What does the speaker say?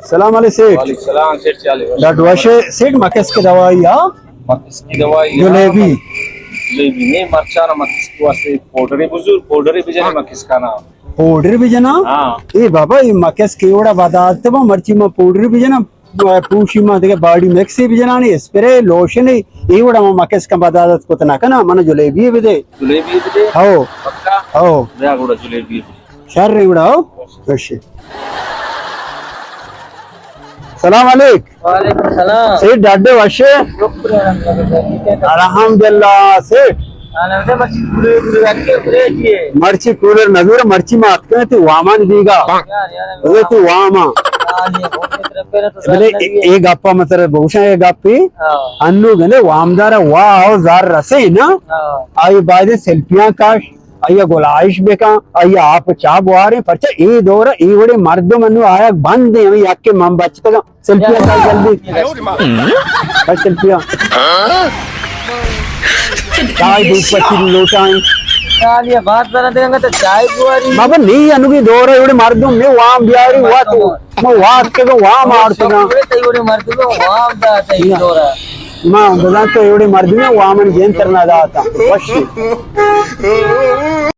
سلام علیکم سیٹھ۔ وعلیکم سلام سیٹھ، چے حال ہے؟ ڈاڈ وش۔ سیٹھ، مکس کی دوائی، ہاں؟ مکس کی دوائی، ہاں۔ جلیبی۔ جلیبی نہیں، مرچاں نا مکس کی واسطے پاؤڈر بزور، پاؤڈر بجنے مکس کا نا۔ پاؤڈر بجنا؟ ہاں۔ اے بابا، اے مکس کی وڑا بدات با، مرچی ما پاؤڈر بجنا، پوشی ما دیگه باڈی مکس بجنا، اسپرے، لوشن، اے وڑا ما مکس کا بدات کت نہ کنا، من جلیبی بدے۔ جلیبی بدے؟ ہو۔ پکا؟ ہو۔ بیا گڑا جلیبی۔ شر ریوڑا ہو۔ خوشی۔ سلام علیک۔ وعلیکم السلام۔ سیٹھ ڈاڈے وشے؟ شکر الحمدللہ، ٹھیک ہے۔ الحمدللہ سیٹھ۔ الحمدللہ، مرچی کولر، کولر اچھے، کولر اچھے۔ مرچی کولر نظر، مرچی ما اتکن تی وامان دیگا۔ یار، یار، اے تو واما۔ ہاں، یہ بہت فکر ہے، پہلے تو بلے ظاہر اے، نہیں ہے۔ اے گپا مطلب بوشا اے گپی۔ ہاں۔ انو گندے وامدار وا او زار رسے نا۔ ہاں۔ آئی بایدے سیلفیاں کاش۔ آئی ءَ گلائش بکن، آئی ءَ آپ چاپ واریں، پرچا اے دور ءَ اے وڑیں مردم انو آیگ بند ایں، ہمے یکے من بچتگاں۔ سیلفی ءَ کار جلدی۔ بس سیلفی ءَ۔ چائے دودھ پتی لوٹائیں۔ چائے یہ بات بنا دیں گے تو چائے بواری۔ بابا نہیں، انوگی دور ءَ اے وڑیں مردم نے وام بیاری، وات، ما وات کے وام آرتگاں۔ تئی وڑیں مردم وام داتا اے دور ءَ۔ ما بزاں تو اے وڑیں مردم وام جن تر نہ داتا۔ وشی۔